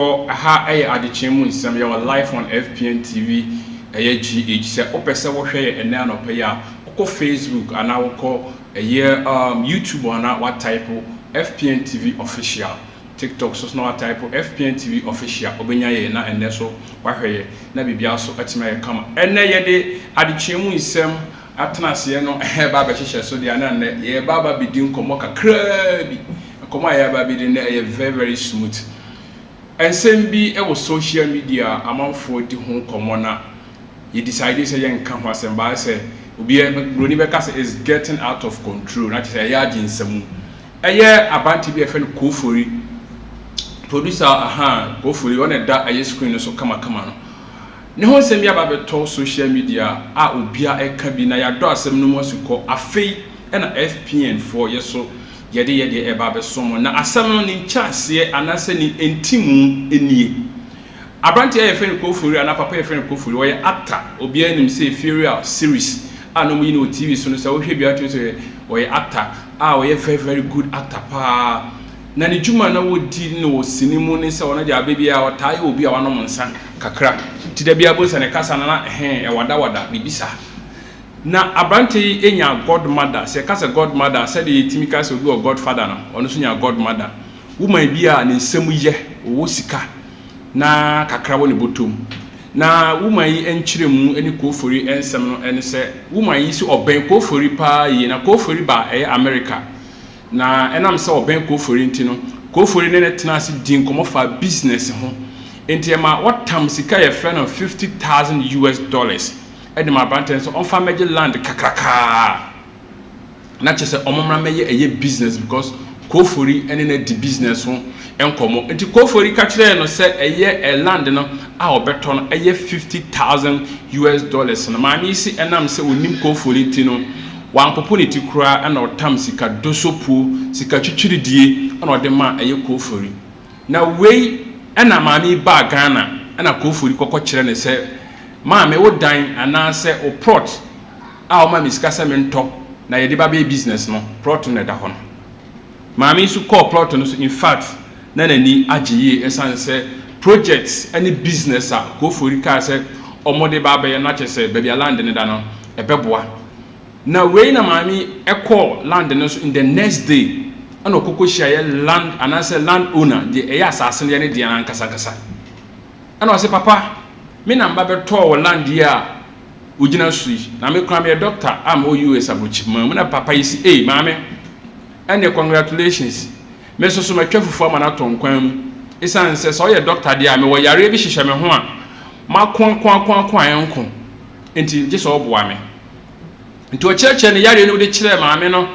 Ha yɛ adekyee mu nsɛm. Yɛwɔ live on FPN TV ɛyɛ GH. Sɛ wopɛ sɛ wohwɛ yɛ ɛnɛ anɔpa yi a, wokɔ Facebook anaa wokɔ ɛyɛ YouTube anaa watype FPN TV Official. TikTok so na watype FPN TV Official. Wobɛnya yɛ na ɛnɛ so wahwɛ yɛ na biribiara so atumi ayɛ kama. Ɛnɛ yɛde adekyee mu nsɛm atena aseɛ no ɛba abɛhyehyɛ so deɛ, na nnɛ yɛba aba bɛdi nkɔmmɔ kakraa bi. Nkɔmmɔ a yɛba bɛdi no ɛyɛ very very smooth. Nsɛm bi wɔ social media, amanfoɔ di ho nkɔmmɔ na yɛ decide sɛ yɛnka ho asɛm baa sɛ obi buroni bɛka sɛ is getting out of control, na kyerɛ sɛ ɛyɛ agye nsɛm. Ɛyɛ abante bi a yɛfrɛ no Kofori producer. Aha Kofori, ɔna ɛda ɛyɛ screen no so kamakama no. Ne ho nsɛm bi aba abɛtɔ social media a obia ɛka bi na yɛadɔ asɛm no mu asukɔ. Afei ɛna FPN foɔ yɛ so yɛde ɛba abɛso na asɛm no ne nkyerɛaseɛ anaasɛ ne ntimu nie. Aberanteɛ a yɛfrɛ no Kofori anaa papa yɛfrɛ no Kofori, ɔyɛ actor. Obiara nim sɛ Efiewura series a na ɔmo yi no wɔ TV so no, sɛ wohwɛ bi atum sɛ ɔyɛ actor a ɔyɛ very very good actor paa. Na ne dwuma na wɔdi no wɔ sini mu ne sɛ ɔno de abɛ bi a ɔtaa yɛ obi a wanom nsa kakra, nti da bi abo sɛ ne kasa no na ɛhɛn ɛwadawada biribi saa. Na aberante yi nya godmother. Sɛ ɛka sɛ godmother, sɛdeɛ yɛtumi ka sɛ obi wɔ godfather no, ɔno nso nya godmother, woman bi a ne nsam yɛ, ɔwɔ sika na kakra wɔ ne bɔtɔm. Na woman yi nkyerɛ mu ne Kofori nsɛm no ne sɛ woman yi sɛ ɔbɛn Kofori paa yie, na Kofori ba ɛyɛ America, na ɛnam sɛ ɔbɛn Kofori nti no, Kofori ne ne tena ase di nkɔmmɔ fa business ho, nti ɛma wɔtam sika yɛfrɛ no US$50,000 ɛde ma aberanteɛ nso ɔmfa mmɛgye land kakrakaa na kyerɛ sɛ ɔmo mmra mmɛyɛ ɛyɛ business, because Kofori ɛne no di business ho nkɔmmɔ. Nti Kofori ka kyerɛɛ no sɛ ɛyɛ ɛ land no a ɔbɛtɔ no ɛyɛ US$50,000 no. Maame yi si ɛnam sɛ onim Kofori nti no, wampopo ne ti koraa, ɛna ɔtam sika dosopuo, sika twitwiridie, ɛna ɔde ma ɛyɛ Kofori. Na wei ɛna maame yi baa Ghana, ɛna Kofori kɔkɔ kyerɛ ne sɛ, "Maame, wo dan anaasɛ wo plot a ɔma me sika sɛ mentɔ na yɛde ba bɛyɛ business no, plot no ɛda hɔ no." Maame yi nso kɔɔ plot no so. In fact, na n'ani agye yie, ɛsiane sɛ project ne business a Kofori kaa sɛ ɔmode ba abɛyɛ no, akyɛ sɛ baabi a land no da no ɛbɛboa. Na wei na maame ɛkɔɔ land no so in the next day, ɛna ɔkɔkɔ hyiaeɛ land anaasɛ land owner deɛ ɛyɛ asase no yɛ ne deɛ ankasakasa, ɛna ɔsɛ, "Papa, me na mba bɛtɔɔ wɔ land yi a ogyina so yi, na me kora meyɛ doctor a mewɔ US aburokyiman mu." Na papa yi si, "Ei maame, ɛne congratulations, me nso so matwa fufuo ama no atɔ nkwan mu, ɛsiane sɛ sɛ ɔyɛ doctor deɛ a, mewɔ yareɛ bi hyehyɛ me ho a mako ako ako ako a ɛnko, nti gye sɛ ɔboa me." Nti ɔkyerɛkyerɛ ne yareɛ no de kyerɛɛ maame no,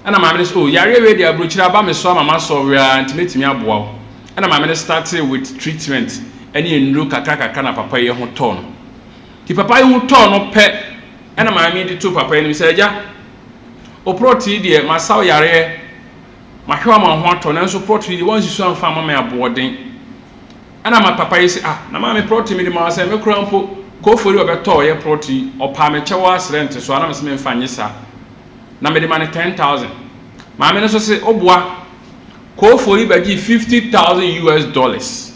ɛna maame no sɛ, "Oh, yareɛ wei deɛ, aburokyire aba me so ama masɔre a, nti mɛtumi aboa wo." Ɛna maame no started with treatment ɛne nnuro kakra kakra na papa yi ho tɔɔ no. Nti papa yi ho tɔɔ no pɛ, ɛna maame yi de to papa yi anim sɛ, "Agya, o plot yi deɛ, masaw yareɛ, mahwɛ ama ho atɔ, nanso plot yi deɛ, wɔnsi so amfa ama me aboɔden." Ɛna ma papa yi sɛ, "Ah, na maame, plot mi de ma sɛ me kora mpo Kofori ɔbɛtɔ ɔyɛ plot yi, ɔpaa me kyɛw asrɛ nte so anam sɛ memfa nye saa na mede ma ne 10,000." Maame no nso sɛ ɔboa Kofori bɛgye US$50,000.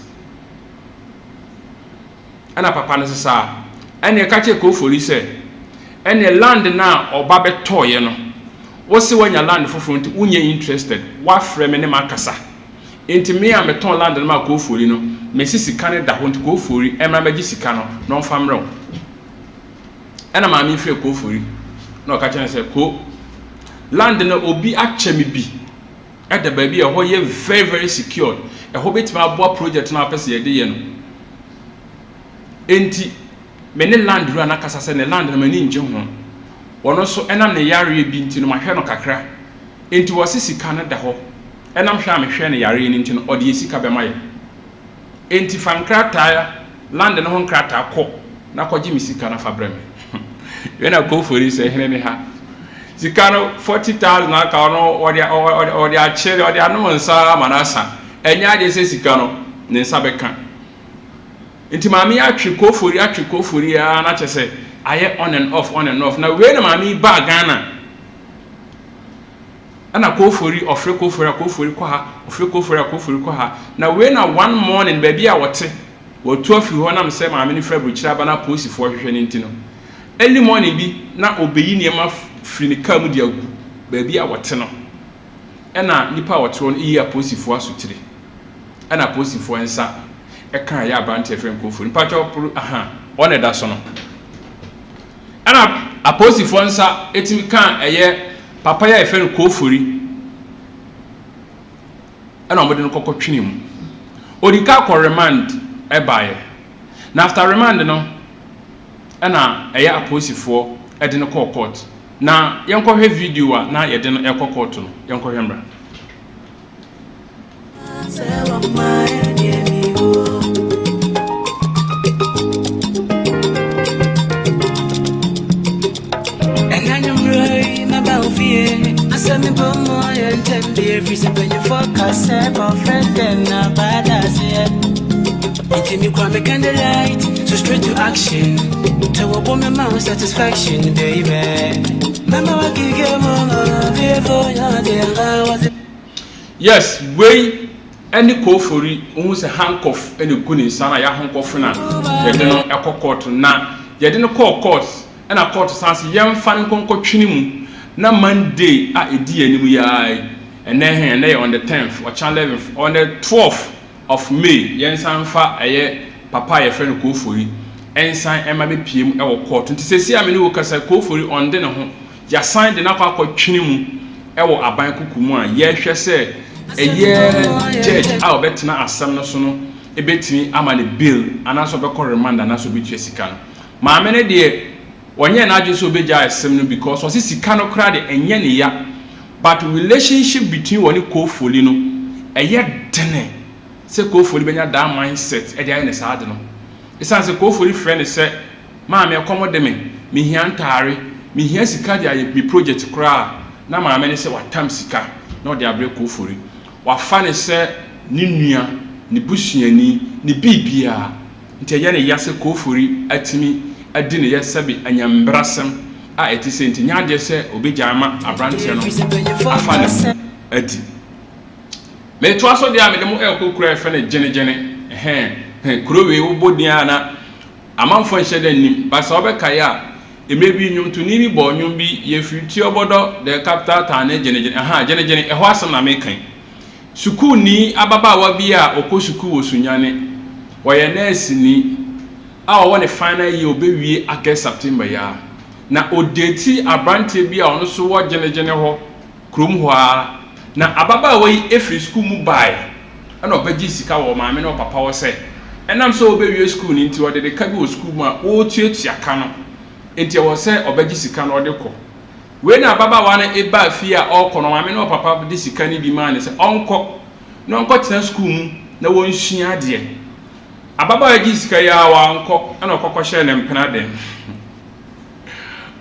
Ɛna papa no sɛ saa, ɛna ɛka kyerɛ Kofori sɛ ɛne land no a ɔba bɛtɔɔyɛ no, wosi wanya land foforɔ nti wonyɛ interested, wafrɛ me ne ma akasa, nti me a metɔn land no ma Kofori no, mesi sika no da hɔ, nti Kofori ɛmra mɛgye sika no na ɔmfa mmerɛ wo. Ɛna maame frɛ Kofori na ɔka kyerɛ no sɛ, "Ko, land no, obi akyɛ me bi ɛda baabi a ɛhɔ yɛ very very secured, ɛhɔ bɛtumi aboa project no a apɛ sɛ yɛde yɛ no, enti me ne land wura no akasa sɛ ne land no m'ani ngye ho. Ɔno nso ɛnam ne yareɛ bi nti no, mahwɛ no kakra, enti wɔse sika no da hɔ, ɛnam hwɛ a mehwɛ ne yareɛ no nti no, ɔde yɛ sika bɛma yɛ, enti fa nkrataa, land no ho nkrataa kɔ na kɔgye me sika no fa brɛ me." Wei na Kofori sɛ hene ne ha sika no 40,000 aka ɔno ɔde akyere, ɔde anom nsa ama no asa. Ɛnyɛ adeɛ sɛ sika no ne nsa bɛka. Nti maame yi atwe Kofori, atwe Kofori ara na kyerɛ sɛ ayɛ on and off, on and off. Na wei na maame yi baa Ghana. Ɛna Kofori, ɔfrɛ Kofori a Kofori kɔ ha, ɔfrɛ Kofori a Kofori kɔ ha. Na wei na one morning baabi a wɔte, wɔatu afiri hɔ nam sɛ maame no firi aburokyire aba na apolisifoɔ rehwehwɛ no nti no, early morning bi na ɔbɛyi nneɛma firi ne kaa mu de agu baabi a wɔte no. Ɛna nnipa a wɔte hɔ no yi apolisifoɔ asotire. Ɛna apolisifoɔ nsa ɛka ɛyɛ aberanteɛ a yɛfrɛ no Kofori. Mpakyɛw polo aha, ɔno na ɛda so no. Ɛna apolisifoɔ nsa tumi kaa ɛyɛ papa yi a yɛfrɛ no Kofori ɛna wɔde no kɔkɔ twene mu. Ɔdi ka kɔ remand ɛbaeɛ. Na after remand no ɛna ɛyɛ apolisifoɔ ɛde no kɔɔ court. Na yɛnkɔhwɛ video a na yɛde no ɛkɔ court no. Yɛnkɔhwɛ mmra. So straight to action. To a woman, my satisfaction, baby. Mama, I can get more. Yes wei ɛne Kofori wohu sɛ handcuff ɛna egu ne nsa na yɛahonkɔfo na yɛde no ɛkɔ court na yɛde no kɔɔ court ɛna court san se yɛmfa no nkɔ nkɔtwene mu na Monday a ɛdi yɛn anim yi ara yi ɛnɛ he ɛnɛ yɛ on the 10th ɔkyena 11th on the 12th of May yɛnsan mfa ɛyɛ papa a yɛfrɛ no Kofori ɛnsan ɛma bɛpie mu ɛwɔ court nti seesei a me ne wo kasa Kofori ɔnde ne ho Yɛasan de no akɔ akɔtwene mu wɔ aban kuku mu a yɛrehwɛ sɛ ɛyɛ judge a ɔbɛtena asɛm no so no bɛtumi ama no bail anaasɛ ɔbɛkɔ remand anaasɛ ɔbɛtua sika no. Maame no deɛ ɔnyɛɛ n'adwene sɛ ɔbɛgyae asɛm no because ɔse sika no koraa deɛ ɛnyɛ ne ya but relationship between wɔne Kofoli no ɛyɛ dene sɛ Kofoli bɛnya that mindset de ayɛ ne saa ade no. Ɛsiane sɛ Kofoli frɛ no sɛ Maame, ɛkɔm de me, mehia ntaare, mehia sika de ayɛ me project koraa a, na maame no sɛ watam sika na ɔde abrɛ Kofori. Wafa no sɛ ne nua, ne busuani, ne biribiara. Nti ɛyɛ no ya sɛ Kofori atumi adi ne yɛ sɛbe anyambrasɛm a ɛte sei nti ɛnyɛ adeɛ sɛ ɔbɛgyae ama aberanteɛ no afa ne ho adi. Metoa so deɛ a mede mo rekɔ kuro a yɛfrɛ no Gyenegyene, ɛhɛn, kuro wei wobɔ din a na Amanfoɔ nhyɛ da nnim, but sɛ wobɛkae a, mmerɛ bi nnwomtoni bi bɔɔ nnwom bi, Yɛfiri Tuobodɔ, the capital town ne Gyenegyene, ahaa, Gyenegyene, ɛhɔ asɛm na mereka yi. Sukuuni ababaawa bi a ɔkɔ sukuu wɔ Sunyani, ɔyɛ nɛɛseni a ɔwɔ ne final year, ɔbɛwie August, September yi ara. Na ɔdeeti aberanteɛ bi a ɔno nso wɔ Gyenegyene hɔ. Kurom hɔ ara na ababaawa yi firi sukuu mu baeɛ na ɔbɛgyee sika wɔ ɔmaame ne ɔpapa hɔ sɛ ɛnam sɛ ɔrebɛwie sukuu no nti ɔde de ka bi wɔ sukuu mu a wɔretuatua ka no nti ɛwɔ sɛ ɔbɛgye sika no ɔde kɔ. Wei na ababaawa no baa fie a ɔrekɔ no ɔmaame ne ɔpapa de sika no bi maa no sɛ ɔnkɔ na ɔnkɔtena sukuu mu na wɔnsua adeɛ. Ababaawa yi gyee sika yi ara wankɔ na ɔkɔ kɔhyɛɛ ne mpena dɛm.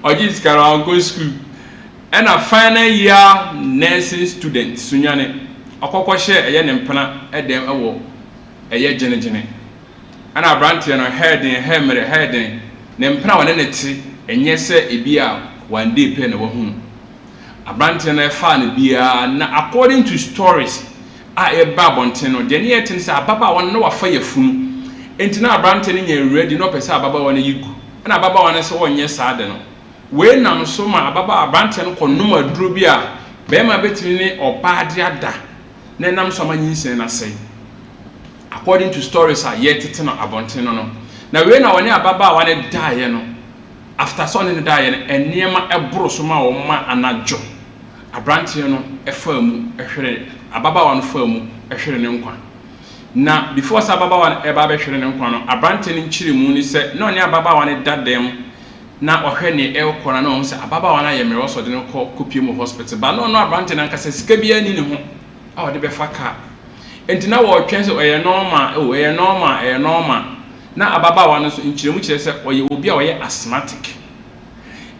Ɔgyee sika no wankɔ sukuu. Ɛna final year nursing student Sunyani ɔkɔ kɔhyɛɛ ɛyɛ ne mpena dɛm wɔ ɛyɛ Gyenegyene. Ɛna abranteɛ no hɛɛ den hɛɛ mmerɛ hɛɛ den ne mpena a ɔne no te ɛnyɛ sɛ ebi a one day pɛ na wahu no. Abranteɛ no ɛfaa no biara na according to stories a ɛba abɔnten no deɛ ne yɛte ne sɛ ababaawa no na wafa yafunu enti na abranteɛ no nya ready na ɔpɛ sɛ ababaawa no yi gu ɛna ababaawa no sɛ ɔnyɛ saa de no Wei nam so ma ababaa aberanteɛ no kɔnom aduro bi a barima bɛtumi ne ɔbaa de ada na ɛnam so ama nyinsɛn no asɛe. According to stories a yɛtete no abɔnten no no, na wei na ɔne ababaawa no daeɛ no, after sɛ ɔne no daeɛ no, nneɛma boro so ma wɔn ma anadwo aberanteɛ no faa mu hwere, ababaawa no faa mu hwere ne nkwa. Na before sɛ ababaawa no ɛreba abɛhwere ne nkwa no, aberanteɛ no nkyerɛmu ne sɛ na ɔne ababaawa no da dɛm na ɔhwɛ nea ɛrekɔ no a na wahu sɛ ababaawa no ayɛ mmerɛw sɛ ɔde no kɔ kɔpue mu wɔ hospital but na ɔno aberante no ankasa sika biara nni ne ho a ɔde bɛfa car nti na wɔretwɛn sɛ ɛyɛ normal oh ɛyɛ normal ɛyɛ normal na ababaawa no nso nkyerɛmu kyerɛ sɛ ɔyɛ obi a ɔyɛ asthmatic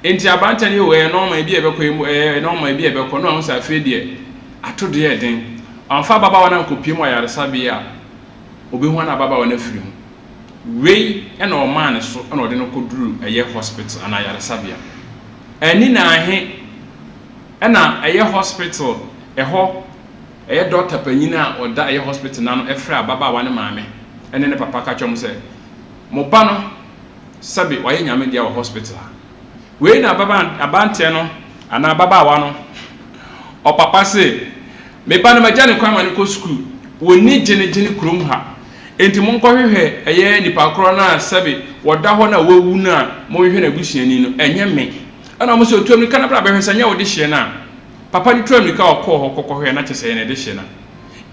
nti aberante no yɛ oh ɛyɛ normal ebi a ɛbɛkɔ emu ɛyɛ normal ebi a ɛbɛkɔ na wahu sɛ afei deɛ ato deɛ ɛden ɔmfa ababaawa no ankɔpue mu ayaresabea a ɔbɛhu ana ababaawa no afiri mu. Wei na ɔmaa ne so na ɔde no kɔduruu ɛyɛ hospital anaa ayaresabea. Anni na ahe Ɛna ɛyɛ hospital ɛhɔ ɛyɛ dɔkta panyin a ɔda ɛyɛ hospital n'ano ɛfrɛ ababaawa ne maame ɛne ne papa ka kyerɛ wɔn sɛ mo ba no sɛbe wayɛ Nyame dea wɔ hospital ha. Wei na ababa abanteɛ no anaa ababaawa no ɔpapa se me ba no magya ne kwan ma no kɔ sukuu, wɔnni gyene gyene kurom ha, enti monkɔhwehwɛ ɛyɛ nipa korɔ no a sɛbe wɔda hɔ no a wawu no a monhwehwɛ n'abusuani no, ɛnyɛ me. Ɛna wɔn se ɔtu amirika na bra bɛhwɛ sɛ ɛnyɛ wo dehyeɛ no a. Papa no tu amirika ɔkɔɔ hɔ kɔkɔhwɛɛ na kyerɛ sɛ ɛyɛ ne dehyeɛ no a.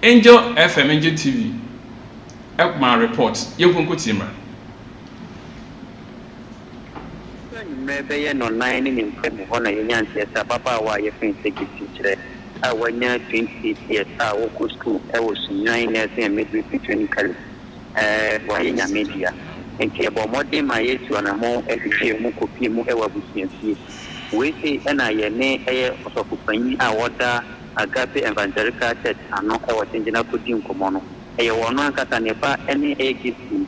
Angel FM, Angel TV maa report, yɛnkɔ nkɔtie mmra. Nso anwummerɛ bɛyɛ nnɔnnan ne ne mpamu hɔ na yɛnya nteɛ sɛ ababaawa a yɛfrɛ no sɛ Gifty Kyerɛ a wanya 28 years a ɔkɔ sukuu wɔ Sunyani Nursing and Midwifery Training College wayɛ Nyame dea. Nti yɛbɔɔ mmɔden ma yɛtuu anamɔn hwehwɛɛ mu kɔpie mu wɔ abusuafie. Wei sei na yɛne ɛyɛ ɔsɔfopanyin a ɔda Agape Evangelical Church ano wɔ Kyengyena kɔdii nkɔmmɔ no. Ɛyɛ ɔno ankasa ne ba ne ɛyɛ Gifty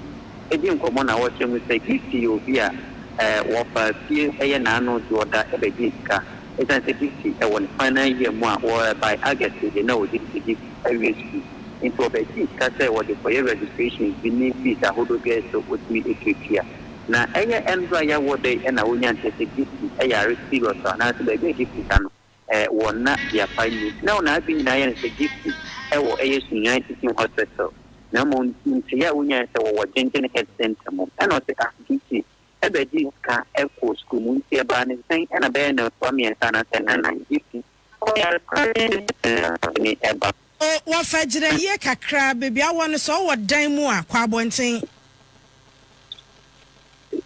di nkɔmmɔ na ɔkyerɛ mu sɛ Gifty yɛ obi a wɔfaa fie yɛ n'ano de ɔda bɛgyee sika. Esiane sɛ Gifty wɔ ne final year mu a wɔ by August de na ɔgye di sɛ Gifty awie sukuu nti ɔbɛgyee sika sɛ wɔde kɔyɛ registrations bi ne fees ahodoɔ bi a ɛsɛ sɛ ɔtumi tuatua. Na ɛyɛ ɛndora yɛawɔ da yi na ɔnya nteɛ sɛ Gifty yare serious anaasɛ baabi a Gifty da no wɔ nna biapa nni. Na n'adwene nyinaa yɛ no sɛ Gifty wɔ ɛyɛ Sunyani Teaching Hospital. Na mmom nteɛ a wonyae sɛ wɔwɔ Gyengyene Health Centre mu. Ɛna ɔse ah Gifty bɛgyee sika kɔɔ sukuu mu nti ɛbaa ne sɛn ɛna bɛyɛ nnafua mmiɛnsa anaasɛ nnanan Gifty ɔyare koraa ne ɛba. O wɔfa gyina yie kakra baabi awɔ no sɛ ɔwɔ dan mu a kɔ abɔnten.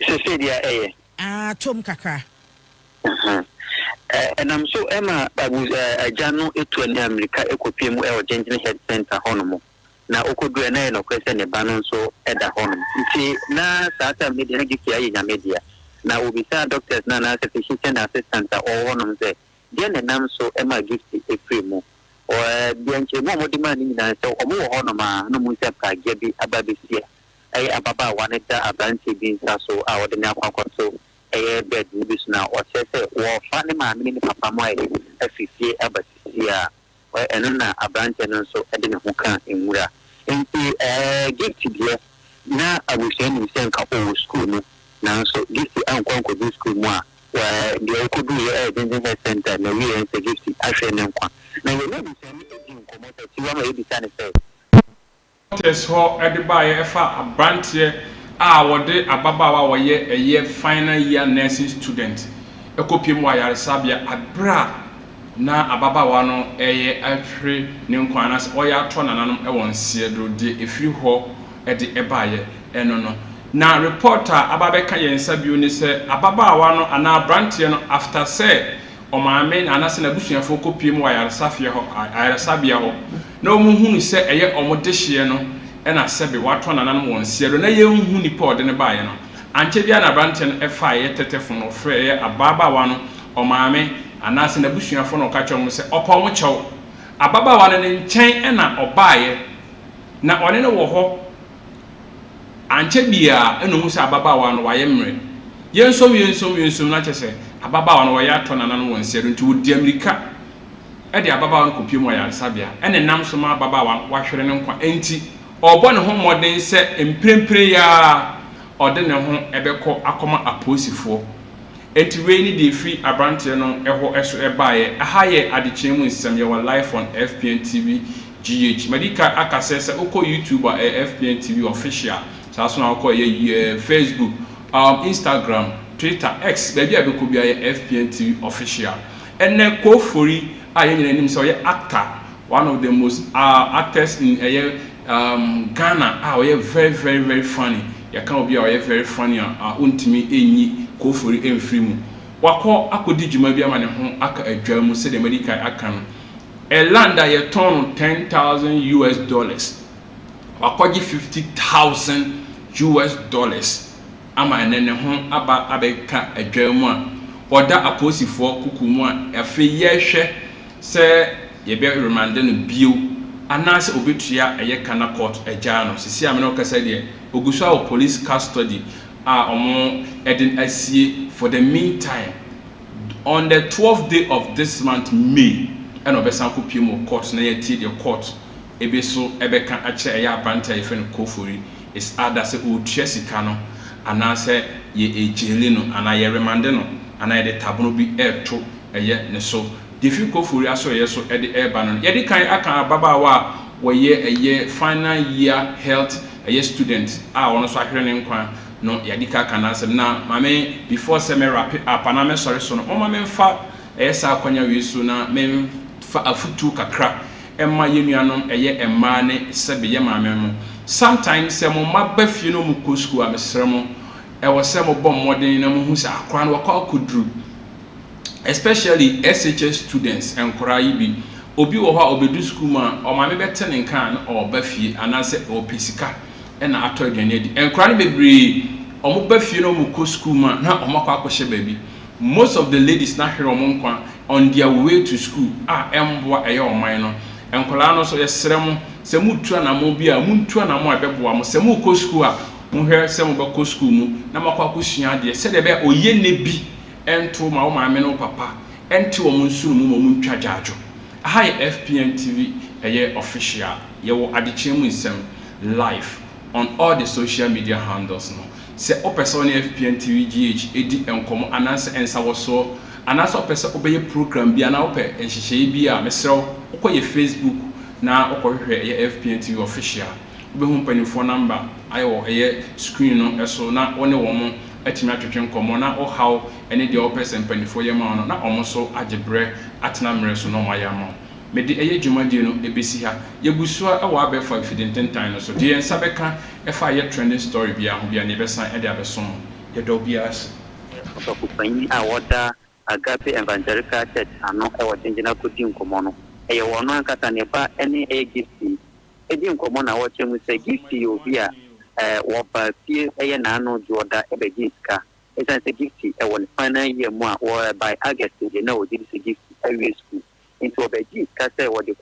Sesei deɛ ɛyɛ. Ah tom kakra. Ɛnam so ma agya no tu mmirika kɔpue mu wɔ Gyengyene Health Centre hɔnom, na ɔkɔduruiɛ na ɛyɛ nokorɛ sɛ ne ba no nso da hɔnom. Nti na saa time no deɛ na Gifty ayɛ Nyame dea. Na ɔbisaa doctors no anaasɛ physician assistant a ɔwɔ hɔnom sɛ, deɛn na ɛnam so ma Gifty firii mu? Deɛ nkyerɛmu a wɔde maa no nyinaa ne sɛ wɔwɔ hɔnom a na wɔhu sɛ pragea bi aba abɛsi a ɛyɛ ababaawa no da aberanteɛ bi nsa so a ɔde no akɔ akɔto ɛyɛ bed no bi so na ɔkyerɛ sɛ wɔrefa ne maame ne ne papa mo ayɛ afi fie aba sisi a, ɛno na aberanteɛ no nso de ne ho ka nwura. Nti ɛɛ Gift deɛ na abusua nim sɛ nka ɔwɔ sukuu mu nanso Gift ankɔ ankɔduru sukuu mu a deɛ ɔkɔduruiɛ ɛyɛ Gyengyeng Health Centre na ɛwieɛ no sɛ Gift ahwere ne nkwa. Na yɛne abusua no dii nkɔmmɔ sɛ Tiwa ma yɛbisa no sɛ. Test hɔ de baeɛ ɛfa abranteɛ a wɔde ababaawa a ɔyɛ ɛyɛ final year nursing student kɔpiem wɔ ayaresabea aberɛ a na ababaawa no reyɛ ahwere ne nkwa anaasɛ ɔreyɛ atɔ nananom wɔ nseɛ do deɛ ɛfiri hɔ de baeɛ ɛno no. Na report a aba abɛka yɛn nsa bio ne sɛ ababaawa no anaa abranteɛ no after sɛ Ɔmaame anaasɛ n'abusuafoɔ kɔpue mu wɔ ayaresafeɛ hɔ, ayaresabea hɔ, na wɔhunu sɛ ɛyɛ wɔn dehyeɛ no na sɛbe wɔatɔ nananom wɔn seɛ do na yɛnhu nipa a ɔde no baeɛ no. Ankyɛ biara na aberanteɛ no faa ɛyɛ tɛtɛfon no, ɔfrɛɛ ɛyɛ ababaawa no ɔmaame anaasɛ n'abusuafoɔ na ɔka kyerɛɛ wɔn sɛ ɔpɛ wɔn kyɛw. Ababaawa no ne nkyɛn na ɔbaeɛ, na ɔne no wɔ hɔ. Ankyɛ biara na ohuu sɛ ababaawa no wayɛ mmerɛ. Yɛnsom, yɛnsom, yɛnsom na kyerɛ sɛ ababaawa no wayɛ atɔ nananom wɔn nsa do nti wɔdi amirika de ababaawa no kɔpue mu ayaresabea ɛna ɛnam so ma ababaawa no wahwere ne nkwa nti ɔrebɔ ne ho mmɔden sɛ mprempren yi ara ɔde ne ho bɛkɔ akɔma apolisifoɔ. Enti wei ne deɛ ɛfiri abranteɛ no hɔ so baeɛ. Ɛha yɛ adekyeɛ mu nsɛm, yɛwɔ live on FPN TV GH. Madi ka aka sɛ, sɛ wokɔ YouTube a ɛyɛ FPN TV official, saa nso na wokɔ ɛyɛ Facebook, Instagram, Twitter, X, baabi a bɛkɔ biara yɛ FPN TV official. Ɛnnɛ Kofori a yɛn nyinaa nim sɛ ɔyɛ actor, one of the most actors in ɛyɛ Ghana a ɔyɛ very very very funny, yɛka obi a ɔyɛ very funny a wontumi nyi Kofori mfiri mu. Wakɔ akɔdi dwuma bi ama ne ho aka adwaa mu sɛdeɛ madi kan aka no. A land a yɛtɔn no 10,000 US dollars, wakɔgye 50,000 US dollars ama ɛnnɛ ne ho aba abɛka adwaa mu a ɔda apolisifoɔ kuku mu a afei yɛrehwɛ sɛ yɛbɛ remande no bio anaasɛ obetua ɛyɛ ka na court agyaa no. Sisi a me ne wo kasa yi deɛ ogu so ara wɔ police custody a wɔn de no asie for the mean time. On the 12th day of this month, May, ɛna ɔbɛsan kɔ pie mu wɔ court na yɛtie deɛ court ebi so ɛbɛka akyerɛ ɛyɛ aberante a yɛfrɛ no Kofori. Is either sɛ ɔretua sika no anaasɛ yɛ ɛjail no anaa yɛ remand no anaa yɛde tabono bi ɛreto ɛyɛ ne so. Deɛ fi Kofori aso ɛyɛ so ɛde ɛreba no, yɛde kan aka ababaawa a wɔyɛ ɛyɛ final year health ɛyɛ student a ɔno nso ahwere ne nkwa no, yɛde ka aka n'asɛm. Na maame, before sɛ mɛ wrap up anaa mɛsɔre so no, mɔma memfa ɛyɛ saa akɔnya wei so na memfa afutuo kakra ɛma yɛn nuanom ɛyɛ mmaa ne sɛbe yɛ maame mo. Sometimes sɛ mo mma ba fie no mu kɔ sukuu a, mesrɛ mo, ɛwɔ sɛ mobɔ mmɔden na mohu sɛ akora no wɔkɔ akɔduru, especially SHS students. Nkɔraa yi bi, obi wɔ hɔ a ɔbɛdu sukuu mu a, ɔmaame bɛte ne nka a na ɔreba fie anaasɛ ɔrepɛ sika ɛna atɔ aduane adi. Nkɔraa no bebree, ɔmo ba fie na ɔmo kɔ sukuu mu a, na ɔmo akɔ akɔhyɛ baabi. Most of the ladies na hwere ɔmo nkwa on their way to school a ɛmboa ɛyɛ ɔman no. Nkɔlaa no nso, yɛsrɛ mo sɛ mutu anamo bi a, muntu anamo a ɛbɛboa mo. Sɛ mokɔ sukuu a, mohwɛ sɛ mobɛkɔ sukuu mu na moakɔ akɔsua adeɛ sɛdeɛ ɛbɛyɛ ɔyɛ ne bi ɛnto ma wo maame ne wo papa ɛnte wɔn nsuo mu ma wɔn ntwa gyaadwo. Aha yɛ FPN TV, ɛyɛ official. Yɛwɔ adekyerɛ mu nsɛm live on all the social media handles no. Sɛ wopɛ sɛ wo ne FPN TV GH ɛdi nkɔmmɔ anaasɛ nsawɔsoɔ anaasɛ wopɛ sɛ wobɛyɛ program bi anaa wopɛ nhyehyɛeɛ bi a, mesrɛ wo, wokɔ yɛ Facebook na wokɔhwehwɛ ɛyɛ FPN TV official, wobɛhu mpanimfoɔ number ayɛ wɔ ɛyɛ screen no so na wo ne wɔn atumi atwetwe nkɔmmɔ na wohaw ne deɛ wopɛ sɛ mpanimfoɔ yɛ ma wo no, na ɔmo nso agye berɛ atena mmerɛ so na ɔmo ayɛ ama wo. Mede ɛyɛ dwumadie no ɛbɛsi ha. Yɛgu so a ɛwɔ abɛɛfo afidie ntentan no so. Deɛ yɛn nsa bɛka ɛfa yɛ trending story biara ho biara ne yɛbɛsan ɛde abɛsom mo. Yɛdɔ obiara ase. Ɔsɔfopanyin a wɔda Agape Evangelical Church ano wɔ Gyingyina kɔdi nkɔmmɔ no, ɛyɛ wɔn ankasa ne ba ne ɛyɛ Gifty ɛdi nkɔmmɔ na wɔkyerɛ mu sɛ Gifty yɛ obi a wɔba fie ɛyɛ n'ano dwoɔda ɛbɛgye sika, ɛsiane sɛ Gifty ɛwɔ ne final year mu a wɔ by August deɛ na wɔgye di sɛ Gifty awie school, nti wɔbɛgye sika sɛ wɔde